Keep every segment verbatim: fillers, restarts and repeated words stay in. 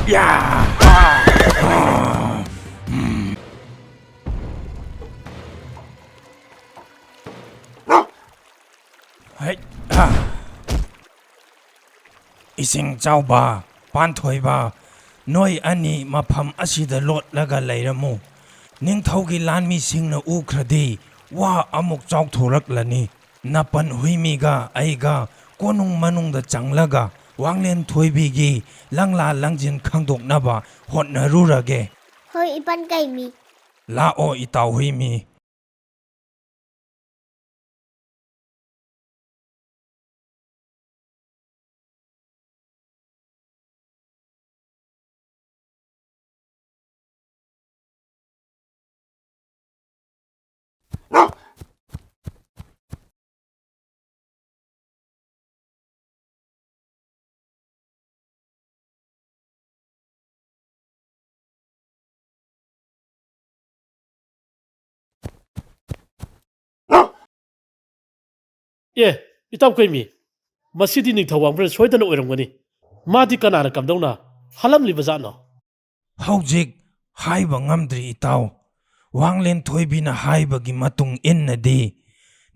ꯌꯥ! ꯍꯩ! ꯏꯁꯤꯡ ꯆꯥꯎꯕ, ꯄꯥꯟꯊꯣꯏꯕ, ꯅꯣꯏ ꯑꯅꯤ ꯃꯐꯝ ꯑꯁꯤꯗ ꯂꯣꯠꯂꯒ ꯂꯩꯔꯝꯃꯨ꯫ ꯅꯤꯡꯊꯧꯒꯤ ꯂꯥꯟꯃꯤꯁꯤꯡꯅ ꯎꯈ꯭ꯔꯗꯤ ꯋꯥ ꯑꯃꯨꯛ ꯆꯥꯎꯊꯣꯔꯛꯂꯅꯤ꯫ ꯅꯄꯟ ꯍꯨꯏꯃꯤꯒ ꯑꯩꯒ ꯀꯣꯅꯨꯡ ꯃꯅꯨꯡꯗ ꯆꯪꯂꯒ ꯋꯥꯡꯂꯦꯟ ꯊꯣꯏꯕꯤꯒꯤ ꯂꯪꯂꯥ ꯂꯪꯖꯤꯟ ꯈꯪꯗꯣꯛꯅꯕ ꯍꯣꯠꯅꯔꯨꯔꯒꯦ꯫ ꯍꯣꯏ, ꯏꯄꯟ ꯀꯩꯃꯤ꯫ ꯂꯥꯛꯑꯣ, ꯏꯇꯥꯎ ꯍꯨꯏꯃꯤ꯫ ꯑꯦ, ꯏꯇꯥꯎ ꯀꯩꯃꯤ, ꯃꯁꯤꯗꯤ ꯅꯤꯡꯊꯧ ꯋꯥꯡꯕ꯭ꯔꯦꯟ ꯁꯣꯏꯗꯅ ꯑꯣꯏꯔꯝꯒꯅꯤ꯫ ꯃꯥꯗꯤ ꯀꯅꯥꯅ ꯀꯝꯗꯧꯅ ꯍꯥꯠꯂꯝꯂꯤꯕ ꯖꯥꯠꯅꯣ? ꯍꯧꯖꯤꯛ ꯍꯥꯏꯕ ꯉꯝꯗ꯭ꯔꯤ, ꯏꯇꯥꯎ꯫ ꯋꯥꯡꯂꯦꯟ ꯊꯣꯏꯕꯤꯅ ꯍꯥꯏꯕꯒꯤ ꯃꯇꯨꯡ ꯏꯟꯅꯗꯤ,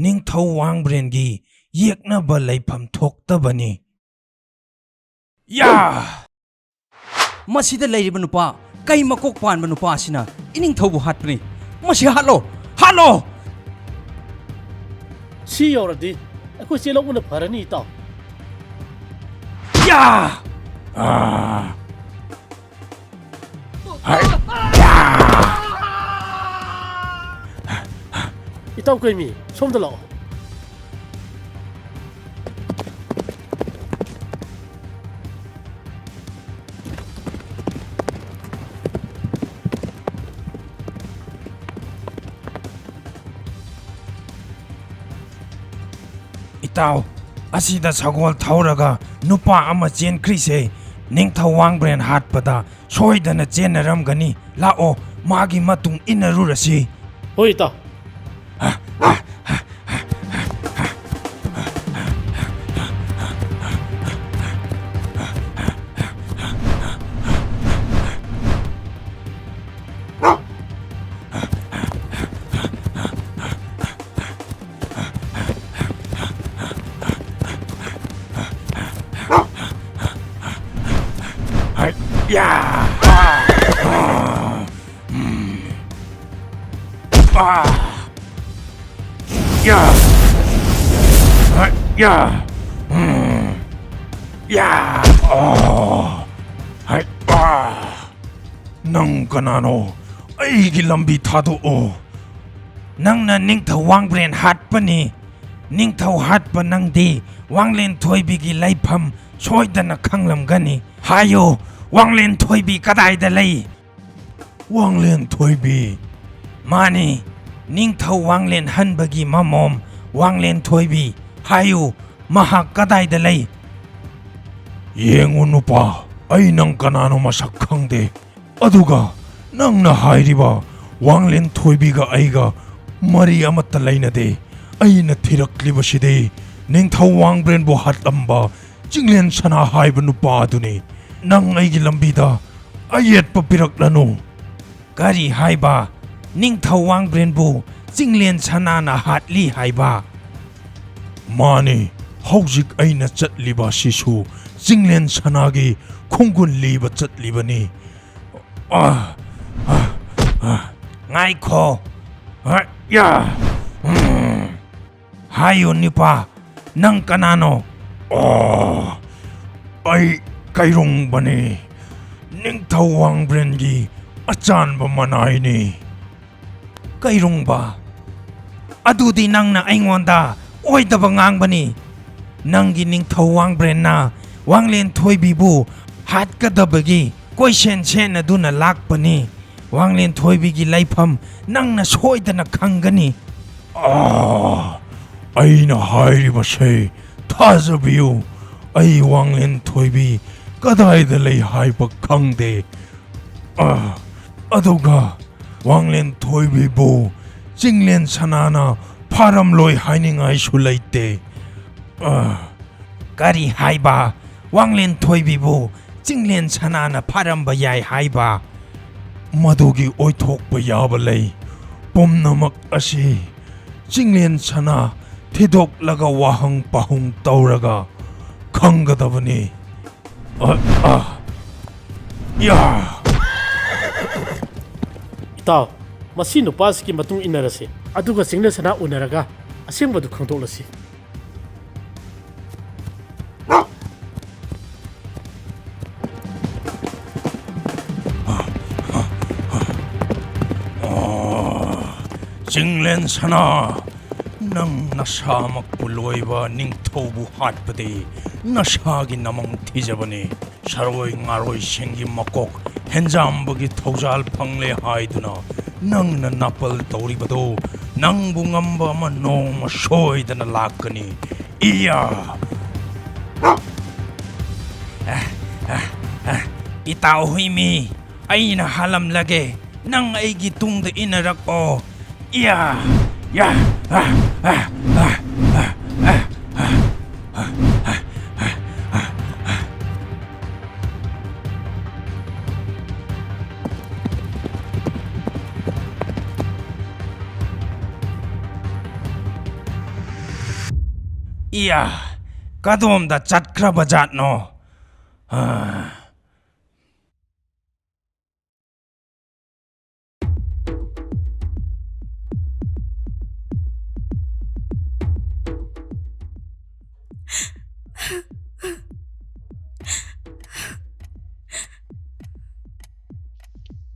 ꯅꯤꯡꯊꯧ ꯋꯥꯡꯕ꯭ꯔꯦꯟꯒꯤ ꯌꯦꯛꯅꯕ ꯂꯩꯐꯝ ꯊꯣꯛꯇꯕꯅꯤ꯫ ꯌꯥ! ꯃꯁꯤꯗ ꯂꯩꯔꯤꯕ ꯅꯨꯄꯥ, ꯀꯩ ꯃꯀꯣꯛ ꯄꯥꯟꯕ ꯅꯨꯄꯥ ꯑꯁꯤꯅ ꯏꯅꯤꯡꯊꯧꯕꯨ ꯍꯥꯠꯄꯅꯤ꯫ ꯃꯁꯤ ꯍꯥꯠꯂꯣ! ꯍꯥꯠꯂꯣ! ꯁꯤ ꯌꯧꯔꯗꯤ ꯑꯩꯈꯣꯏ ꯆꯦꯜꯍꯧꯕꯅ ꯐꯔꯅꯤ, ꯏꯇꯥꯎ꯫ ꯌꯥ! ꯑꯥ! ꯍꯥꯏ! ꯌꯥ! ꯏꯇꯥꯎ ꯀꯩꯃꯤ, ꯁꯣꯝꯗ ꯂꯥꯛꯑꯣ꯫ ꯏꯇꯥꯎ, ꯑꯁꯤꯗ ꯁꯒꯣꯜ ꯊꯧꯔꯒ ꯅꯨꯄꯥ ꯑꯃ ꯆꯦꯟꯈ꯭ꯔꯤꯁꯦ ꯅꯤꯡꯊꯧ ꯋꯥꯡꯕ꯭ꯔꯦꯟ ꯍꯥꯠꯄꯗ ꯁꯣꯏꯗꯅ ꯆꯦꯟꯅꯔꯝꯒꯅꯤ꯫ ꯂꯥꯛꯑꯣ, ꯃꯥꯒꯤ ꯃꯇꯨꯡ ꯏꯟꯅꯔꯨꯔꯁꯤ꯫ ꯍꯣꯏ, ꯏꯇꯥꯎ꯫ ꯑꯥ! ꯌꯥ! ꯍꯥꯏ! ꯌꯥ! ꯎꯝ! ꯌꯥ! ꯑꯥ! ꯍꯥꯏ! ꯑꯥ! ꯅꯪ ꯀꯅꯥꯅꯣ? ꯑꯩꯒꯤ ꯂꯝꯕꯤ ꯊꯥꯗꯣꯛꯑꯣ꯫ ꯅꯪꯅ ꯅꯤꯡꯊꯧ ꯋꯥꯡꯕ꯭ꯔꯦꯟ ꯍꯥꯠꯄꯅꯤ꯫ ꯅꯤꯡꯊꯧ ꯍꯥꯠꯄ ꯅꯪꯗꯤ ꯋꯥꯡꯂꯦꯟ ꯊꯣꯏꯕꯤꯒꯤ ꯂꯩꯐꯝ ꯁꯣꯏꯗꯅ ꯈꯪꯂꯝꯒꯅꯤ꯫ ꯍꯥꯏꯌꯨ, ꯋꯥꯡꯂꯦꯟ ꯊꯣꯏꯕꯤ ꯀꯗꯥꯏꯗ ꯂꯩ? ꯋꯥꯡꯂꯦꯟ ꯊꯣꯏꯕꯤ? ꯃꯥꯅꯤ, ꯅꯤꯡꯊꯧ ꯋꯥꯡꯂꯦꯟ ꯍꯟꯕꯒꯤ ꯃꯃꯣꯝ ꯋꯥꯡꯂꯦꯟ ꯊꯣꯏꯕꯤ꯫ ꯍꯥꯏꯌꯨ, ꯃꯍꯥꯛ ꯀꯗꯥꯏꯗ ꯂꯩ? ꯌꯦꯡꯉꯨ ꯅꯨꯄꯥ, ꯑꯩ ꯅꯪ ꯀꯅꯥꯅꯣ ꯃꯁꯛ ꯈꯪꯗꯦ꯫ ꯑꯗꯨꯒ ꯅꯪꯅ ꯍꯥꯏꯔꯤꯕ ꯋꯥꯡꯂꯦꯟ ꯊꯣꯏꯕꯤꯒ ꯑꯩꯒ ꯃꯔꯤ ꯑꯃꯠꯇ ꯂꯩꯅꯗꯦ꯫ ꯑꯩꯅ ꯊꯤꯔꯛꯂꯤꯕꯁꯤꯗꯤ ꯅꯤꯡꯊꯧ ꯋꯥꯡꯕ꯭ꯔꯦꯟꯕꯨ ꯍꯥꯠꯂꯝꯕ ꯆꯤꯡꯂꯦꯟ ꯁꯅꯥ ꯍꯥꯏꯕ ꯅꯨꯄꯥ ꯑꯗꯨꯅꯤ꯫ ꯅꯪ ꯑꯩꯒꯤ ꯂꯝꯕꯤꯗ ꯑꯌꯦꯠꯄ ꯄꯤꯔꯛꯂꯅꯨ꯫ ꯀꯔꯤ ꯍꯥꯏꯕ? ꯅꯤꯡꯊꯧ ꯋꯥꯡꯕ꯭ꯔꯦꯟꯕꯨ ꯆꯤꯡꯂꯦꯟ ꯁꯅꯥꯅ ꯍꯥꯠꯂꯤ ꯍꯥꯏꯕ? ꯃꯥꯅꯤ, ꯍꯧꯖꯤꯛ ꯑꯩꯅ ꯆꯠꯂꯤꯕ ꯑꯁꯤꯁꯨ ꯆꯤꯡꯂꯦꯟ ꯁꯅꯥꯒꯤ ꯈꯣꯡꯒꯨꯟ ꯂꯤꯕ ꯆꯠꯂꯤꯕꯅꯤ꯫ ꯑꯥ, ꯑꯥ, ꯑꯥ꯫ ꯉꯥꯏꯈꯣ꯫ ꯑꯥ, ꯌꯥ꯫ ꯎꯝ꯫ ꯍꯥꯏꯌꯨ ꯅꯨꯄꯥ, ꯅꯪ ꯀꯅꯥꯅꯣ? ꯑꯣ, ꯑꯩ ꯀꯩꯔꯣꯡꯕꯅꯤ, ꯅꯤꯡꯊꯧ ꯋꯥꯡꯕ꯭ꯔꯦꯟꯒꯤ ꯑꯆꯥꯟꯕ ꯃꯅꯥꯏꯅꯤ꯫ ꯀꯩꯔꯣꯡꯕ? ꯑꯗꯨꯗꯤ ꯅꯪꯅ ꯑꯩꯉꯣꯟꯗ ꯑꯣꯏꯗꯕ ꯉꯥꯡꯕꯅꯤ꯫ ꯅꯪꯒꯤ ꯅꯤꯡꯊꯧ ꯋꯥꯡꯕ꯭ꯔꯦꯟꯅ ꯋꯥꯡꯂꯦꯟ ꯊꯣꯏꯕꯤꯕꯨ ꯍꯥꯠꯀꯗꯕꯒꯤ ꯀꯣꯏꯁꯦꯟ ꯁꯦꯟꯅꯗꯨꯅ ꯂꯥꯛꯄꯅꯤ꯫ ꯋꯥꯡꯂꯦꯟ ꯊꯣꯏꯕꯤꯒꯤ ꯂꯩꯐꯝ ꯅꯪꯅ ꯁꯣꯏꯗꯅ ꯈꯪꯒꯅꯤ꯫ ꯑꯥ, ꯑꯩꯅ ꯍꯥꯏꯔꯤꯕꯁꯦ ꯊꯥꯖꯕꯤꯌꯨ꯫ ꯑꯩ ꯋꯥꯡꯂꯦꯟ ꯊꯣꯏꯕꯤ ꯀꯗꯥꯏꯗ ꯂꯩ ꯍꯥꯏꯕ ꯈꯪꯗꯦ꯫ ꯑꯥ, ꯑꯗꯨꯒ ꯋꯥꯡꯂꯦꯟ ꯊꯣꯏꯕꯤꯕꯨ ꯆꯤꯡꯂꯦꯟ ꯁꯅꯥꯅ ꯐꯥꯔꯝꯂꯣꯏ ꯍꯥꯏꯅꯤꯡꯉꯥꯏꯁꯨ ꯂꯩꯇꯦ꯫ ꯑꯥ꯫ ꯀꯔꯤ ꯍꯥꯏꯕ? ꯋꯥꯡꯂꯦꯟ ꯊꯣꯏꯕꯤꯕꯨ ꯆꯤꯡꯂꯦꯟ ꯁꯅꯥꯅ ꯐꯥꯔꯝꯕ ꯌꯥꯏ ꯍꯥꯏꯕ? ꯃꯗꯨꯒꯤ ꯑꯣꯏꯊꯣꯛꯄ ꯌꯥꯕ ꯂꯩ꯫ ꯄꯨꯝꯅꯃꯛ ꯑꯁꯤ ꯆꯤꯡꯂꯦꯟ ꯁꯅꯥ ꯊꯤꯗꯣꯛꯂꯒ ꯋꯥꯍꯪ ꯄꯥꯎꯍꯪ ꯇꯧꯔꯒ ꯈꯪꯒꯗꯕꯅꯤ꯫ ꯑ, ꯑ, ꯌꯥ! ꯏꯇꯥꯎ, ꯃꯁꯤ ꯅꯨꯄꯥꯁꯤꯒꯤ ꯃꯇꯨꯡ ꯏꯟꯅꯔꯁꯤ, ꯑꯗꯨꯒ ꯆꯤꯡꯂꯦꯟ ꯁꯅꯥ ꯎꯅꯔꯒ ꯑꯁꯦꯡꯕꯗꯨ ꯈꯪꯗꯣꯛꯂꯁꯤ꯫ ꯆꯤꯡꯂꯦꯟ ꯁꯅꯥ, ꯅꯪ ꯅꯁꯥꯃꯛꯄꯨ ꯂꯣꯏꯕ ꯅꯤꯡꯊꯧꯕꯨ ꯍꯥꯠꯄꯗꯤ ꯅꯁꯥꯒꯤ ꯅꯃꯪ ꯊꯤꯖꯕꯅꯤ꯫ ꯁꯔꯣꯏ ꯉꯥꯔꯣꯏꯁꯤꯡꯒꯤ ꯃꯀꯣꯛ ꯍꯦꯟꯖꯥꯝꯕꯒꯤ ꯊꯧꯖꯥꯜ ꯐꯪꯂꯦ ꯍꯥꯏꯗꯨꯅ ꯅꯪꯅ ꯅꯥꯄꯜ ꯇꯧꯔꯤꯕꯗꯨ, ꯅꯪꯕꯨ ꯉꯝꯕ ꯑꯃ ꯅꯣꯡꯃ ꯁꯣꯏꯗꯅ ꯂꯥꯛꯀꯅꯤ꯫ ꯏꯌꯥ! ꯑ, ꯑ, ꯑ, ꯏꯇꯥꯎ ꯍꯨꯏꯃꯤ, ꯑꯩꯅ ꯍꯥꯜꯂꯝꯂꯒꯦ, ꯅꯪ ꯑꯩꯒꯤ ꯇꯨꯡꯗ ꯏꯟꯅꯔꯛꯑꯣ꯫ ꯏꯌꯥ! ꯌꯥ! ꯑ, ꯑ, ꯑ, ꯑ, ꯑ, ꯑ, ꯑ, ꯑ, ꯑ, ꯑ, ꯑ꯫ ꯏꯌꯥ! ꯀꯗꯣꯝꯗ ꯆꯠꯈ꯭ꯔꯕ ꯖꯥꯠꯅꯣ? ꯑ꯫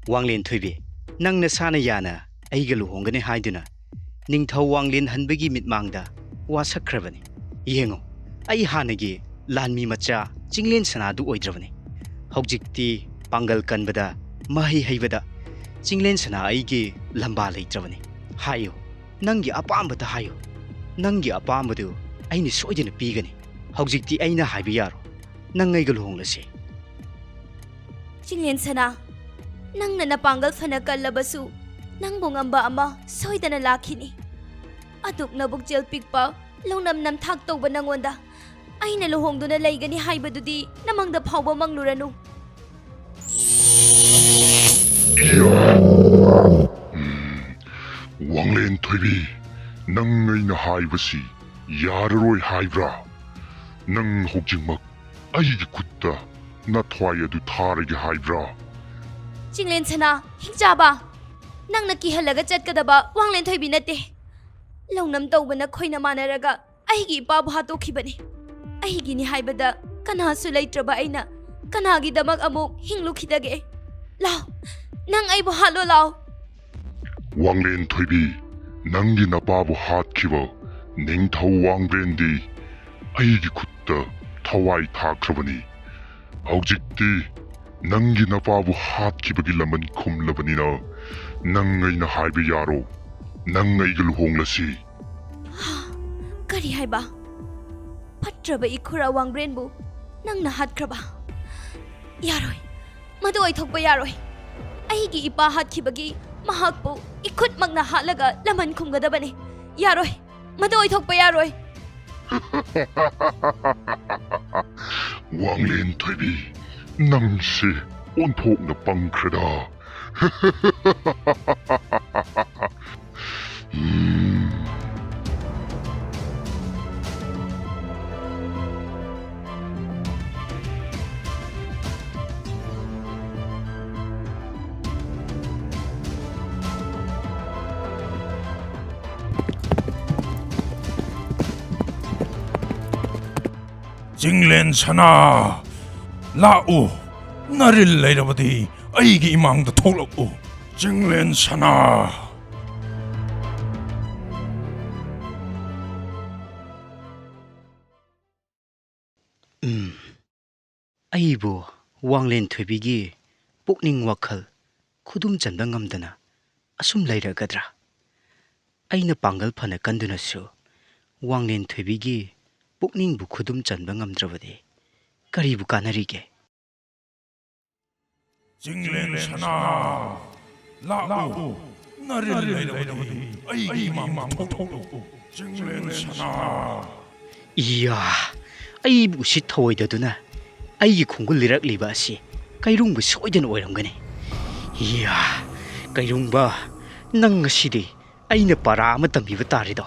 ꯋꯥꯡꯂꯦꯟ ꯊꯣꯏꯕꯤ, ꯅꯪ ꯅꯁꯥꯅ ꯌꯥꯅ ꯑꯩꯒ ꯂꯨꯍꯣꯡꯒꯅꯤ ꯍꯥꯏꯗꯨꯅ ꯅꯤꯡꯊꯧ ꯋꯥꯡꯂꯦꯟ ꯍꯟꯕꯒꯤ ꯃꯤꯠꯃꯥꯡꯗ ꯋꯥꯁꯛꯈ꯭ꯔꯕꯅꯤ꯫ ꯌꯦꯡꯉꯨ, ꯑꯩ ꯍꯥꯟꯅꯒꯤ ꯂꯥꯟꯃꯤ ꯃꯆꯥ ꯆꯤꯡꯂꯦꯟ ꯁꯅꯥꯗꯨ ꯑꯣꯏꯗ꯭ꯔꯕꯅꯤ꯫ ꯍꯧꯖꯤꯛꯇꯤ ꯄꯥꯡꯒꯜ ꯀꯟꯕꯗ, ꯃꯍꯩ ꯍꯩꯕꯗ ꯆꯤꯡꯂꯦꯟ ꯁꯅꯥ ꯑꯩꯒꯤ ꯂꯝꯕꯥ ꯂꯩꯇ꯭ꯔꯕꯅꯤ꯫ ꯍꯥꯏꯌꯨ, ꯅꯪꯒꯤ ꯑꯄꯥꯝꯕꯇ ꯍꯥꯏꯌꯨ꯫ ꯅꯪꯒꯤ ꯑꯄꯥꯝꯕꯗꯨ ꯑꯩꯅ ꯁꯣꯏꯗꯅ ꯄꯤꯒꯅꯤ꯫ ꯍꯧꯖꯤꯛꯇꯤ ꯑꯩꯅ ꯍꯥꯏꯕ ꯌꯥꯔꯣ꯫ ꯅꯪ ꯑꯩꯒ ꯂꯨꯍꯣꯡꯂꯁꯤ꯫ ꯆꯤꯡꯂꯦꯟ ꯁꯅꯥ, ꯅꯪꯅ ꯅꯄꯥꯡꯒꯜ ꯐꯅ ꯀꯜꯂꯕꯁꯨ, ꯅꯪꯕꯨ ꯉꯝꯕ ꯑꯃ ꯁꯣꯏꯗꯅ ꯂꯥꯛꯈꯤꯅꯤ꯫ ꯑꯗꯨꯛ ꯅꯕꯨꯛꯆꯦꯜ ꯄꯤꯛꯄ, ꯂꯧꯅꯝ ꯅꯝꯊꯥꯛ ꯇꯧꯕ ꯅꯪꯉꯣꯟꯗ ꯑꯩꯅ ꯂꯨꯍꯣꯡꯗꯨꯅ ꯂꯩꯒꯅꯤ ꯍꯥꯏꯕꯗꯨꯗꯤ ꯅꯃꯪꯗ ꯐꯥꯎꯕ ꯃꯪꯂꯨꯔꯅꯨ꯫ ꯋꯥꯡꯂꯦꯟ ꯊꯣꯏꯕꯤ, ꯅꯪ ꯑꯩꯅ ꯍꯥꯏꯕꯁꯤ ꯌꯥꯔꯔꯣꯏ ꯍꯥꯏꯕ꯭ꯔꯥ? ꯅꯪ ꯍꯧꯖꯤꯛꯃꯛ ꯑꯩꯒꯤ ꯈꯨꯠꯇ ꯅꯊ꯭ꯋꯥꯏ ꯑꯗꯨ ꯊꯥꯔꯒꯦ ꯍꯥꯏꯕ꯭ꯔꯥ? ꯆꯤꯡꯂꯦꯟ ꯁꯅꯥ, ꯍꯤꯡꯆꯥꯕ! ꯅꯪꯅ ꯀꯤꯍꯜꯂꯒ ꯆꯠꯀꯗꯕ ꯋꯥꯡꯂꯦꯟ ꯊꯣꯏꯕꯤ ꯅꯠꯇꯦ꯫ ꯂꯧꯅꯝ ꯇꯧꯕ ꯅꯈꯣꯏꯅ ꯃꯥꯟꯅꯔꯒ ꯑꯩꯒꯤ ꯏꯄꯥꯕꯨ ꯍꯥꯠꯇꯣꯛꯈꯤꯕꯅꯤ꯫ ꯑꯩꯒꯤꯅꯤ ꯍꯥꯏꯕꯗ ꯀꯅꯥꯁꯨ ꯂꯩꯇ꯭ꯔꯕ ꯑꯩꯅ ꯀꯅꯥꯒꯤꯗꯃꯛ ꯑꯃꯨꯛ ꯍꯤꯡꯂꯨꯈꯤꯗꯒꯦ? ꯂꯥꯎ, ꯅꯪ ꯑꯩꯕꯨ ꯍꯥꯠꯂꯣ ꯂꯥꯎ꯫ ꯋꯥꯡꯂꯦꯟ ꯊꯣꯏꯕꯤ, ꯅꯪꯒꯤ ꯅꯄꯥꯕꯨ ꯍꯥꯠꯈꯤꯕ ꯅꯤꯡꯊꯧ ꯋꯥꯡꯕ꯭ꯔꯦꯟꯗꯤ ꯑꯩꯒꯤ ꯈꯨꯠꯇ ꯊꯋꯥꯏ ꯊꯥꯈ꯭ꯔꯕꯅꯤ꯫ ꯍꯧꯖꯤꯛꯇꯤ ꯅꯪꯒꯤ ꯅꯄꯥꯕꯨ ꯍꯥꯠꯈꯤꯕꯒꯤ ꯂꯃꯟ ꯈꯨꯝꯂꯕꯅꯤꯅ, ꯅꯪ ꯑꯩꯅ ꯍꯥꯏꯕ ꯌꯥꯔꯣ꯫ ꯅꯪ ꯑꯩꯒ ꯂꯨꯍꯣꯡꯂꯁꯤ꯫ ꯀꯔꯤ ꯍꯥꯏꯕ? ꯐꯠꯇ꯭ꯔꯕ ꯏꯈꯨꯔꯥ ꯋꯥꯡꯕ꯭ꯔꯦꯟꯕꯨ ꯅꯪꯅ ꯍꯥꯠꯈ꯭ꯔꯕ? ꯌꯥꯔꯣꯏ, ꯃꯗꯨ ꯑꯣꯏꯊꯣꯛꯄ ꯌꯥꯔꯣꯏ꯫ ꯑꯩꯒꯤ ꯏꯄꯥ ꯍꯥꯠꯈꯤꯕꯒꯤ ꯃꯍꯥꯛꯄꯨ ꯏꯈꯨꯠꯃꯛꯅ ꯍꯥꯠꯂꯒ ꯂꯃꯟ ꯈꯨꯝꯒꯗꯕꯅꯤ꯫ ꯌꯥꯔꯣꯏ, ꯃꯗꯨ ꯑꯣꯏꯊꯣꯛꯄ ꯌꯥꯔꯣꯏ꯫ ꯋꯥꯡꯂꯦꯟ ꯊꯣꯏꯕꯤ, ꯅꯪꯁꯦ ꯑꯣꯟꯊꯣꯛꯅ ꯄꯪꯈ꯭ꯔꯦꯗ꯫ ꯎꯝ꯫ ꯆꯤꯡꯂꯦꯟ ꯁꯅꯥ, ꯂꯥꯛꯎ꯫ ꯅꯔꯤꯜ ꯂꯩꯔꯕꯗꯤ ꯑꯩꯒꯤ ꯏꯃꯥꯡꯗ ꯊꯣꯛꯂꯛꯎ꯫ ꯆꯤꯡꯂꯦꯟ ꯁꯅꯥ꯫ ꯎꯝ, ꯑꯩꯕꯨ ꯋꯥꯡꯂꯦꯟ ꯊꯣꯏꯕꯤꯒꯤ ꯄꯨꯛꯅꯤꯡ ꯋꯥꯈꯜ ꯈꯨꯗꯨꯝ ꯆꯟꯕ ꯉꯝꯗꯅ ꯑꯁꯨꯝ ꯂꯩꯔꯒꯗ꯭ꯔꯥ? ꯑꯩꯅ ꯄꯥꯡꯒꯜ ꯐꯅ ꯀꯟꯗꯨꯅꯁꯨ ꯋꯥꯡꯂꯦꯟ ꯊꯣꯏꯕꯤꯒꯤ ꯄꯨꯛꯅꯤꯡꯕꯨ ꯈꯨꯗꯨꯝ ꯆꯟꯕ ꯉꯝꯗ꯭ꯔꯕꯗꯤ ꯀꯔꯤꯕꯨ ꯀꯥꯟꯅꯔꯤꯒꯦ? ꯆꯤꯡꯂꯦꯟ ꯁꯅꯥ, ꯂꯥꯛꯎ꯫ ꯅꯔꯤꯜ ꯂꯩꯔꯕꯗꯤ ꯑꯩꯒꯤ ꯏꯃꯥꯡꯗ ꯊꯣꯛꯂꯛꯎ꯫ ꯆꯤꯡꯂꯦꯟ ꯁꯅꯥ꯫ ꯏꯌꯥ, ꯑꯩꯕꯨ ꯎꯁꯤꯠ ꯊꯑꯣꯏꯗꯗꯨꯅ ꯑꯩꯒꯤ ꯈꯣꯡꯒꯨꯜ ꯂꯤꯔꯛꯂꯤꯕ ꯑꯁꯤ ꯀꯩꯔꯨꯡꯕ ꯁꯣꯏꯗꯅ ꯑꯣꯏꯔꯝꯒꯅꯤ꯫ ꯏꯌꯥ, ꯀꯩꯔꯨꯡꯕ, ꯅꯪ ꯉꯁꯤꯗꯤ ꯑꯩꯅ ꯄꯥꯔꯥ ꯑꯃ ꯇꯝꯕꯤꯕ ꯇꯥꯔꯦꯗꯣ꯫